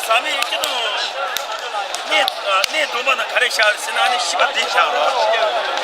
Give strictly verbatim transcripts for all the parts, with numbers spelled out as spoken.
ཚང་མས་སྐྱིད་དང་། གནས་གནས་སྡོམ་པ་ན་ག་རེ་བཞག་རེད་ཟེར་ན་ནི་ཤི་བ་དེ་བཞག་རོགས།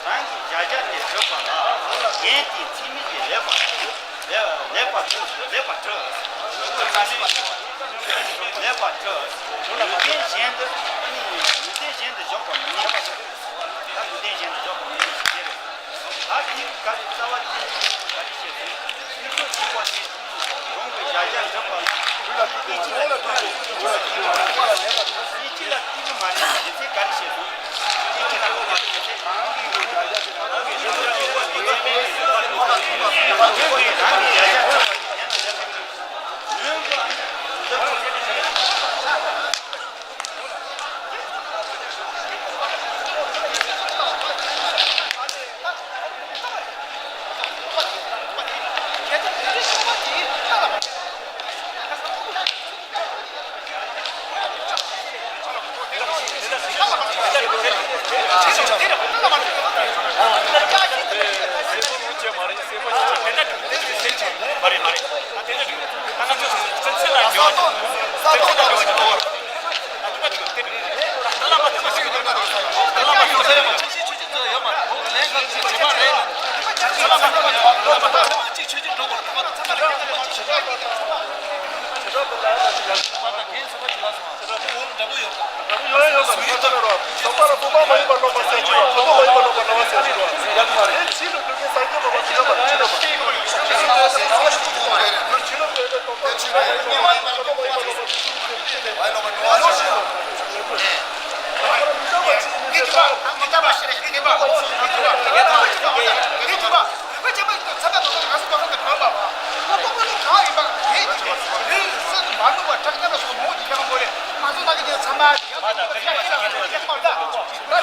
རང་གི་བྱ་བྱ་དེ་བརྗོད་པ་ལ་ཡན་དེའི་ཚིག་མིང་དེ་ལེགས་པར་ལེགས་པར་ལེགས་པར་གྲགས། ལེགས་པར་གྲགས། ཡོན་ཏན་གཞན་དུ་ཡོན་ཏན་གཞན་དུ་འཇོག་པ་མིན། ད་ཡོན་ཏན་གཞན་དུ་འཇོག་པ་མིན་ཞེས་རེད། ད་དེ་ག་རེ་རྩ་བ་དེ་ག་རེ་བཤད་ཟེར། ཡོངས་ཀྱི་བྱ་བྱ་འགྲུབ་པ་ལ་སྐད་ཅིག་ལ་སྐད་ཅིག་ལ་ཐུག་གི་མ་རེད། དེ་ཚེ་ག་རེ་བཤད་འདུག་སྐད་ཅིག་ལ་ཐུག་པ་དེ་ཚེ་གང་གི་ཡོད་ཀྱང་།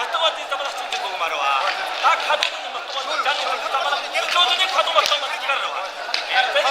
མི་རྟག་པ་དེ་ཙམ་ལ་གཅིག་ཏུ་འགྲོ་གི་མ་རེད་བ། ད་ཁ་དོག་དེ་ནི་མི་རྟག་པ་དང་སྦྱར་ནས་འགྲོ་རྒྱུ་ཙམ་ལ་ཁྱོད་ཚོ་ནི་ཁ་དོག་མི་རྟག་པ་དེ་ག་རེད་བ།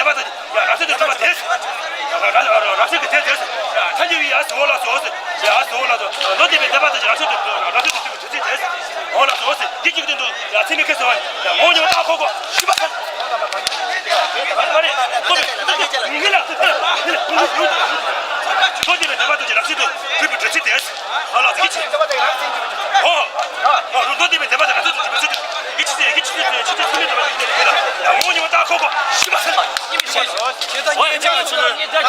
བདེན་པ་དང་ཡ་རབ་གསལ་དུ་གྲུབ་པ་དེ། རབ་གསལ་གྱི་དེ་དེ། ཐལ་འགྱུར་བའི་ཡ་ཟེར། འོ་ལགས་སོ། ཡ་ཟེར། འོ་ལགས་སོ། མདོ་སྡེ་པའི་བདེན་པ་དང་རབ་གསལ་དུ་རབ་གསལ་དུ་གྲུབ་པའི་དྲི་ཚིག་དེ། འོ་ལགས་སོ། འོ་ཟེར། འདི་གཅིག་སྟེང་དུ་ཡ་ཚད་མས་ཁེལ་སོང་བ། ཡ་ངོ་བོ་ཉིད་མ་བཏགས་ཁོ་ཁོ་ཤི་བ་ཟེར། མ་རེད། མདོ་སྡེ་པའི་བདེན་པ་དང་རབ་གསལ་དུ་གྲུབ་པའི་དྲི་ཚིག་དེ། འོ་ལགས་སོ། འོ་ཟེར། འདི་གཅིག་སྟེང་དུ་ཡ་ཚད་མས་ཁེལ་སོང་བ། ཡ་ངོ་བོ་ཉིད་མ་བཏགས་ཁོ་ཁོ་ཤི་བ་ཟེར། མདོ་སྡེ་པའི་བདེན་པ་དང་རབ་གསལ་དུ་གྲུབ་པའི་དྲི་ཚིག་དེ། ཨ་ལགས་ཀྱི་ཆེ། ཨོ། ཨོ་རུ་མདོ་སྡེ་པའི་བདེན་པ་དང་རབ་གསལ་དུ་གྲུབ་པའི་ཚུལ་དུ། ཀྱི་ཆི་ཟེར། ཀྱི་ཆི་ཟེར། ཆི་ཟེར་ཚུལ་མིན་འདུག་པ་ཡིན་ཏེ། ཡ་ངོ་བོ་ཉིད་མ་བཏགས་ཁོ་ཁོ་ཤི་བ་ཟེར། ཨོ་ཡ་ཅི་མ་ཆུ་ནི། ཆོས་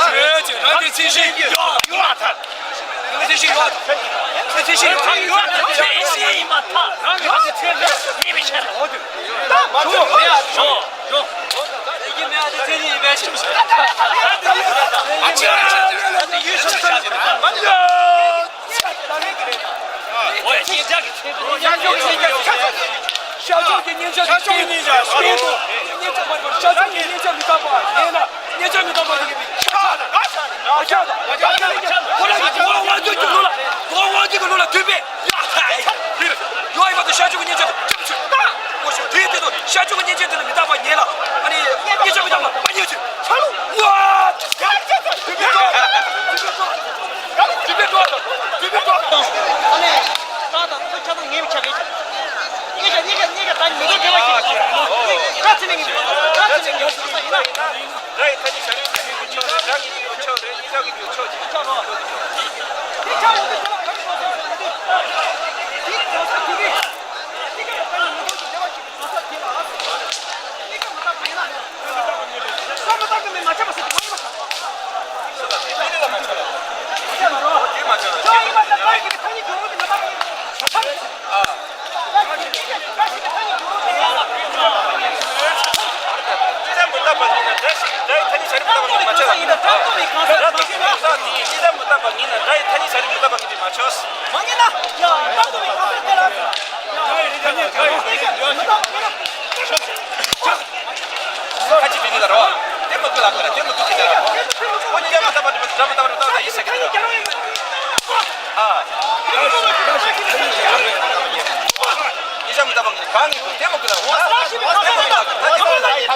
ཅི་རང་གི་ཚེ་ཤི་ཡོད་ཡོད་ཨ་ཐལ། ཚེ་ཤི་ཡོད་ཨ་ཐལ། ཚེ་ཤི་ཡོད་ཨ་ཐལ། ཚེ་ཤི་ཡིན་མ་ཐལ། རང་གི་ཚེ་ཤི་ཡིན་མ་ཤར། ཨོ་དུ། ཨོ་དུ། ཨོ་དུ། ཤར་ཕྱོགས་ཀྱི་མཉེན་ཆས་དེ་སྟེང་དུ། མཉེན་ཆས་མ་རེད་པ། ཤར་ཕྱོགས་ཀྱི་མཉེན་ཆས་མི་རྟག་པ་ཡིན་ན། མཉེན་ཆས་མི་རྟག་པ་ཡིན་ན། མཉེན་ཆས་མི་རྟག་པ་དེ་གི་ཤར་ཕྱོགས་ལ། ཤར་ཕྱོགས་ལ། ཁོ་རང་གི་ལོག་དབང་སྡུད་ཀྱི་ལུགས་ལ། ལོག་དབང་སྡུད་ཀྱི་ལུགས་ལ་འདུས་པས། ཡ་ཧ་ཡ། ཡོད་ཡིན་པ་དང་ཤར་ཕྱོགས་ཀྱི་མཉེན་ཆས་དེ་ཅི་མ་ཆུ། ཨོ་ཤོ། དེའི་སྟེང་དུ་ཤར་ཕྱོགས་ཀྱི་མཉེན་ཆས་དེ་ལ་མི་རྟག་པ་ཡིན་ལ། ཨ་ནི་མཉེན་ཆས་མི་རྟག་པ་མ་རྙེད་ཅིག་ཆ་ལུ། ཝ། དུས་པའི་འགྲོ། དུས་པའི་འགྲོ། དུས་པའི་འགྲོ། ཨ་ནི། ད་ད་ཁོ་ཆ་ཚང་ངེས་མི་ཆགས་ཀྱི་ཆགས། ངེས་ཆགས་ངེས་ཆགས་ངེས་ཆགས། ད་ཉིན་ཐོ་དགོས་པ་ཞིག་ད་ཚེ་ནས་ངེས་ད་ཚེ་ནས་ངེས་ས་ཡིན་ན། དགྲ་ཡི་ཐ་སྙད་བྱ་རིགས་ཀྱི་མིང་གི་ཕྱོགས་རེད། དགྲ་ཉིད་ཀྱི་ཕྱོགས་རེད། ཉིན་ཞག་གི་ཕྱོགས་ཅིག་ཆགས་རོགས། དེ་ཆགས་རོགས། དེ་ཆགས་རོགས། དེ་ཆགས་རོགས། ཁ་ཅིག་བྱེད་ཀྱི་ལ་རོ། དེ་མི་དགོས་ལ་དགོས་ལ། དེ་མི་དགོས་ཀྱི་ལ་རོ། ཁོ་གཉིས་ཀ་མི་རྟག་པ་སྒྲུབ་པ་སྒྲུབ་པ་སྒྲུབ་པ་ཡིན་ཟེར་གྱི་ལ་རོ། ཨ། ཉིན་ཞག་མི་རྟག་པ་གང་གི་དེ་མི་དགོས་ལ་རོ། དེ་མི་དགོས་ལ་རོ། ཨ།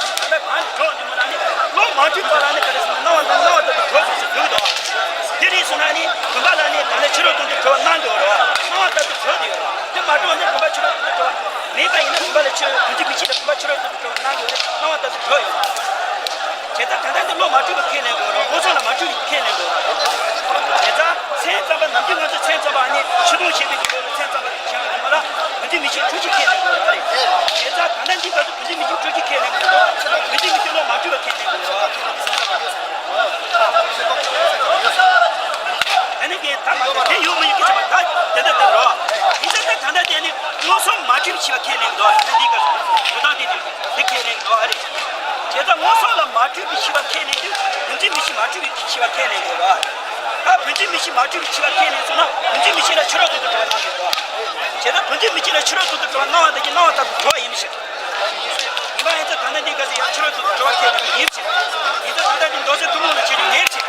ད་ལྟ་གང་གི་གྲོགས་འདི་མོ་ལ་ནི་བློ་མ་གྲུབ་པ་ལ་ནི་ག་རེ་ཟེར་ན་སྣང་བ་དང་སྣང་བ་ལྟ་བུ་གྲོགས་ཟེར་ཟེར་གྱི་འདུག་དེ་རེད་སོང་ན་ནི་བུམ་པ་ལ་ནི་ད་ནི་ཕྱི་རོལ་དོན་དུ་གྲོལ་བ་སྣང་འདུག་རོ། སྣང་བ་ལྟ་བུ་གྲོལ་དེ་ཡོད་རོ། དེ་མ་གྲུབ་ནི་བུམ་པ་ཕྱི་རོལ་དོན་དུ་གྲོལ་བ་མེད་པ་ཡིན་ན་བུམ་པ་ལ་ཕྱི་རོལ་དོན་དུ་མི་ཕྱི་ལ་བུམ་པ་ཕྱི་རོལ་དོན་དུ་གྲོལ་བ་སྣང་འདུག་རེད། སྣང་བ་ལྟ་བུ་གྲོལ་ཡོད་རོ། བྱས་ཙང་ད་ལྟ་འདི་བློ་མ་གྲུབ་པ་ཁས་ལེན་དགོས་རོ། མངོན་སུམ་ལ་མ་གྲུབ་པ་ཁས་ལེན་དགོས་རོ། བྱས་ཙང་མཚན་ཙམ་པ་ནམ་རྒྱུན་ང་ཚོ་མཚན་ཙམ་པ་ནི་ཕྱི་ལྟུང་བྱེད་པའི་དུས་ལ་མཚན་ཙམ་པ་ཞེས་པ་དེ་མ་ལ་བུམ་འདུས་མིག་ཤེས་སྤྲོས་གཅིག་ཁས་ལེན་དགོས་རེད། བྱས་ཙང་ད་ལྟ་འདི་ག་ཚོད་བུམ་འདུས་མིག་ཤེས་སྤྲོས་གཅིག་ཁས་ལེན་དགོས་རེད། བུམ་འདུས་མིག་ཤེས་བློ་མ་གྲུབ་པ་ཁས་ལེན་དགོས་རེད། ད་ནི་དེ་ད་མ་དེ་ཡོད་མ་ཡོད་ཀྱི་ཆ་མ་ད་དེ་འདྲ་དེ་རོ། ཡིན་ཙང་ད་ད་ལྟ་དེ་ནི་མངོན་སུམ་མ་གྲུབ་པའི་ཤེས་པ་ཁས་ལེན་དགོས་རེད། འདི་ག་ཚོད་ད་དེ་དེ་ཁས་ལེན་དགོས་རེད། བྱས་ཙང་མངོན་སུམ་ལ་མ་གྲུབ་པའི་ཤེས་པ་ཁས་ལེན་དུས་བུམ་འདུས་མིག་ཤེས་མ་གྲུབ་པའི་ཤེས་པ་ཁས་ལེན་དགོས་རེད། ད་བུམ་འདུས་མིག་ཤེས་མ་གྲུབ་པའི་ཤེས་པ་ཁས་ལེན་སོང་ན་བུམ་འདུས་མིག་ཤེས་ལ་ཕྱི་རོལ་དོན་དུ་གྲོལ་བ་སྣང་དགོས་རེད། བྱས་ཙང་བུམ་འདུས་མིག་ཤེས་ལ་ཕྱི་རོལ་དོན་དུ་གྲོལ་བ་སྣང་བ་དེ་གི་སྣང་བ་ལྟ་བུ་གྲོལ་བ་ཡིན་མི་ཤེས། ཡིན་པ་ཡིན་ཙང་ད་ལྟ་འདི་ག་ཚོད་ཡང་ཕྱི་རོལ་དུ་འགྲོ་བ་ཁས་ལེན་གྱི་ཡིན་ཕྱིར། ཡིན་ཙང་ད་ལྟ་འདི་མདོ་སྡེ་ཐུན་མོང་ལ་བྱེད་རྒྱུ་མེད་ཕྱིར།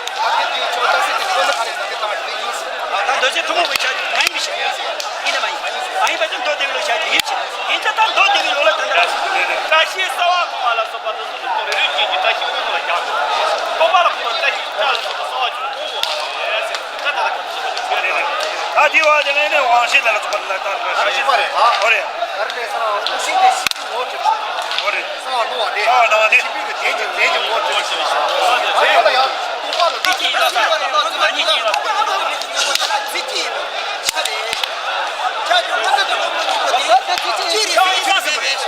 ད་མདོ་སྡེ་ཐུན་མོང་བའི་ཆ་མ་ཡིན་མི་ཤེས། ཡིན་ནམ་མ་ཡིན། མ་ཡིན་པ་ཚོ་མདོ་སྡེ་པའི་བློ་བྱ་རྒྱུ་ཡིན་ཕྱིར། ཡིན་ཙང་ད་མདོ་སྡེ་པའི་བློ་ལ་ད་ལྟ་བཀྲ་ཤིས་གསལ་བ་སྣང་བ་ལ་སོགས་པ་དང་སོ་སོ་རེ་རེ་བཞིན་གྱི་བཀྲ་ཤིས་སྐུ་ལ་སྦྱར་ཏོ། རྟོག་པ་ལ་གོ་བ་བཀྲ་ཤིས་བཀྲ་ལ་སོགས་པ་གསལ་བ་བྱུང་གོ་བ་ལ་ཟེར། ད་ལྟ་ད་ག་ཚོད་ད་དེ་བ་དེ་ལས་ནས་དབང་ཤེས་ལ་ལ་ཚོགས་པ་ལ་ལྟ་བ་ཞིག་ཨ་རེད། ཨོ་རེད། ཨོ་རེད། གསལ་བ་སྣང་བ་དེ། གསལ་བ་སྣང་བ་དེ། ཆོས་ཉིད་ཀྱི་དོན་གྱི་དོན་གྱི་ངོ་སྤྲད་ཞིང་། ཨོ་ཡ། རྟོག་པ་ལ་དེ་ཅི་ཡིན་ལ་ས། མ་ཉིད་ཅི་ཡིན་ལ། ཆ་རེད། ཆ་རེད། མངོན་དུ་དོན་གྱི་ངོ་སྤྲད་ཅི་རེད། ཁྱོད་ཡིན་ས་ཟེར་བ་རེད།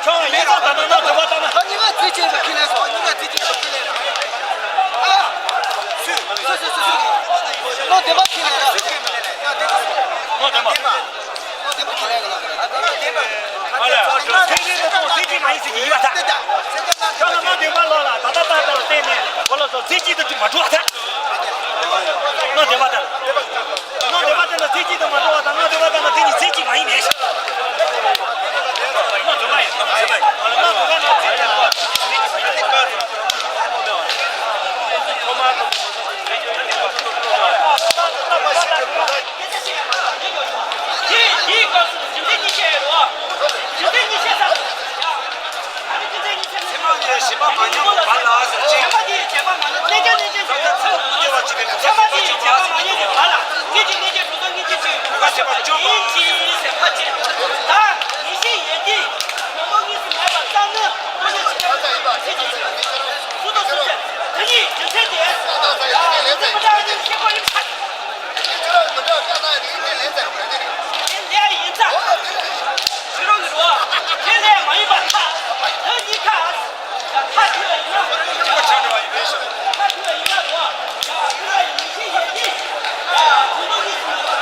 ཁྱོད་ཡིན་ས་ད་ནང་ནང་དོན་པ་ལྟ་ན། ད་གཉིས་ཀ་རྩིས་ཆེན་པོ་ཁས་ལེན་སོང་། གཉིས་ཀ་རྩིས་ཆེན་པོ་ཁས་ལེན་རེད། ཨ། སུ་སུ་སུ་སུ། ནོ་དེ་མ་ཁས་ལེན་རེད། ནོ་དེ་མ། ཨ་ལ། ཁྱེད་ཀྱིས་ནོ་ཚིག་གཅིག་མ་ཡིན་ཟེར་གྱི་ཡིན་པ་ད། ཁྱོད་ནོ་དེ་མ་ལོ་ལ་ད་ལྟ་ལྟ་ལྟ་ལ་བརྟེན་ནས་གོ་ལ་སོ་ཚིག་གཅིག་ཏུ་གཅིག་མ་འགྲོ་བ་ད། ནོ་དེ་མ་ད། ནང་དེ་བ་དེ་ན་ཚིག་གཅིག་དང་མ་འགྲོ་བ་དང་ནང་དེ་བ་དེ་ན་དེ་གཉིས་ཚིག་གཅིག་མ་ཡིན་མེད་ཤག་ཚད་མ་གཉིས་བཞི་པ་མ་ཉམས་པ་བར་ལ་ཟེར་ཅིང་། ཚད་མ་དེ་ཡི་བྱེད་པ་མ་ཉམས་གནས་བྱ་གནས་བྱའི་ཚད་མ་བར་ལ། ཚད་མ་དེ་ཡི་བྱེད་པ་མ་ཉམས་པ་བར་ལ། སྐད་ཅིག་གནས་བྱའི་གྲོལ་སྟངས་སྙིང་རྗེ་ཆོས། གོ་ཤེས་པ་སྐྱོབ་པ། ཡིན་གྱི་ཟེར་བ་ཅན། ད་ཡེ་ཤེས་ཡོན་ཏན་མང་པོ་གཉིས་སུ་མེད་པར་བསམ་ནི་ཀུན་ནས་ཇི་ལྟར་ཡིན་པ་ཇི་ལྟར་ཡིན་པ་ཇི་ལྟར་སུ་དང་སུ་ཆ་དེ་ཉིད་རྒྱུ་མཚན་དེ། ད་ཡོན་ཏན་མི་འདྲ་བ་ཤེས་པ་ཡིན་ཚ། དེ་ལས་ཡིན་ཙང་། ཕྱི་རོལ་གྱི་རོ། དེ་ལས་མ་ཡིན་པར་ཐལ། དེ་གཉིས་ཁ། ཁ་ཐུལ་བ་ཡིན་ན། ཁ་ཐུལ་བ་ཡིན་ན་རོ། ཁ་ཐུལ་བ་ཡིན་ན་ཡིན་གྱི་ཡིན་གྱི། ཁོང་ཁྲོ་གཉིས་སུ་མེད་པ།